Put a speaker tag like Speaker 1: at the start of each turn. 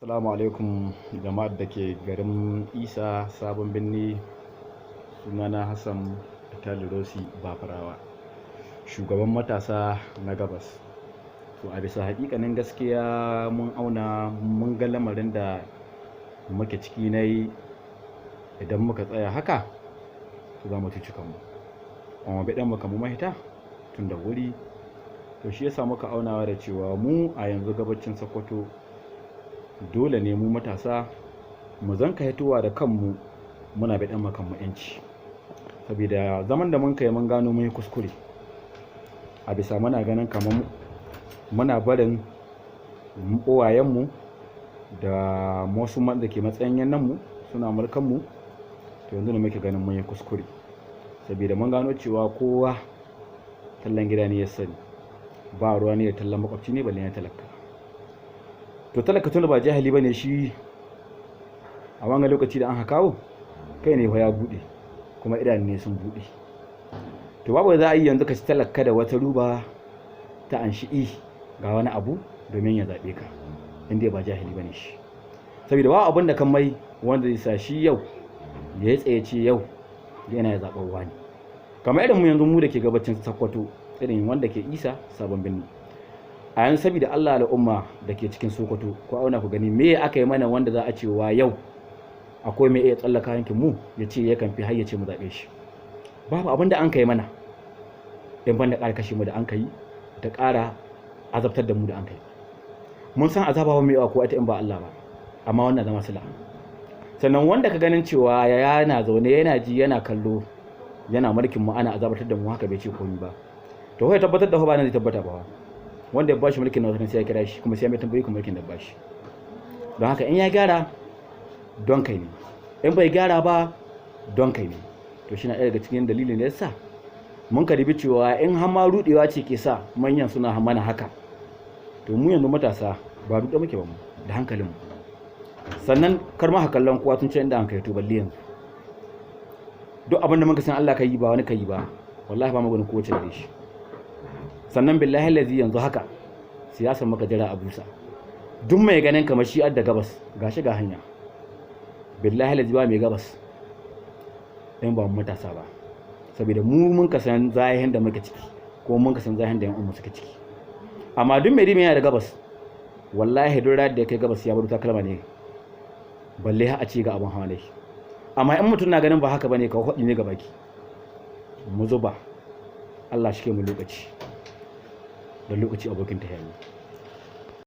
Speaker 1: Assalamu alaikum jama'ar da ke garin Isa Sabon Birni. Sunana Hassan Vitali Rossi Bafarawa, shugaban matasa na Gabas. To, a bisa haƙiƙanin gaskiya, mun auna mun ga lamarin da muke ciki na yi. Idan muka tsaya haka, to za mu cuci kanmu. Amma bai ɗan muka mu mahita tun da wuri. To, shi yasa muka aunawa da cewa mu a yanzu gabacin Sokoto, dole ne mu matasa mu zanka hitowa da kanmu muna bi ɗan kanmu yanci, saboda zaman da mun kai mun gano mun yi kuskure a bisa muna ganin kamar muna barin uwayenmu da wasu da ke matsayin yannanmu suna mulkanmu. To, yanzu ne muke ganin mun yi kuskure, saboda mun gano cewa kowa tallan gida ne ya sani, ba ruwa ne da tallan makwabci ne, balle na talaka. To, talaka tunda ba jahili bane shi, a wannan lokaci da an kawo kai ne ya bude kuma idanu ne sun bude. To, babu za a yi yanzu ka ci talaka da wata ruba ta anshi ga wani abu domin ya zaɓe ka, inda ba jahili bane shi, saboda ba abin da kan mai wanda zai sa shi yau ya yi tsaye ce yau yana ya zaɓar wani. Kamar irin mu yanzu, mu da ke gabacin Sakkwato, irin wanda ke Isa Sabon Birni a yanzu, saboda Allah, al'umma da ke cikin Sokoto, ko auna ku gani me aka yi mana wanda za a cewa yau akwai mai iya tsallaka yankin mu ya ce ya kan fi har ya ce mu zaɓe shi? Babu abin da an kai mana in ban da ƙara kashe mu da an kai, da ƙara azabtar da mu da an kai. Mun san azaba ba mai yawa ko ita in ba Allah ba, amma wannan zama sila. Sannan wanda ka ganin cewa yana zaune, yana ji, yana kallo, yana mulkin mu, ana azabtar da mu haka, bai ce komai ba, to ya tabbatar da ba nan zai tabbata ba. Wanda ya bashi mulkin na sai ya kira shi, kuma sai ya mai tambayi kuma mulkin da bashi. Don haka, in ya gyara don kai ne, in bai gyara ba don kai ne. To, shi na ɗaya daga cikin dalilin da yasa mun ka dubi cewa in har ma rudewa ce ke sa manyan suna mana haka, to mu yanzu matasa ba ruɗe muke ba, mu da hankalin mu. Sannan kar ma kallon kowa tun ce inda an kai. To, balle yanzu duk abin da muka san Allah ka yi, ba wani ka yi ba, wallahi ba maganin kowace da shi. Sannan billahi lazi, yanzu haka siyasar muka jira a busa. Duk mai ganin kamar shi adda gabas, gashi ga hanya. Billahi lazi, ba mai gabas in ba mu matasa ba, saboda mu mun ka san zahirin da muke ciki, ko mun ka san zahirin da yan umu suke ciki. Amma duk mai rimi yana da gabas, wallahi duk da ya kai gabas ya bar takalma ne, balle har a ce ga abun hawa ne. Amma in mutum na ganin ba haka bane, ka faɗi ne ga baki mu zuba. Allah shi ke mu lokaci da lokaci abokin tahiya ne.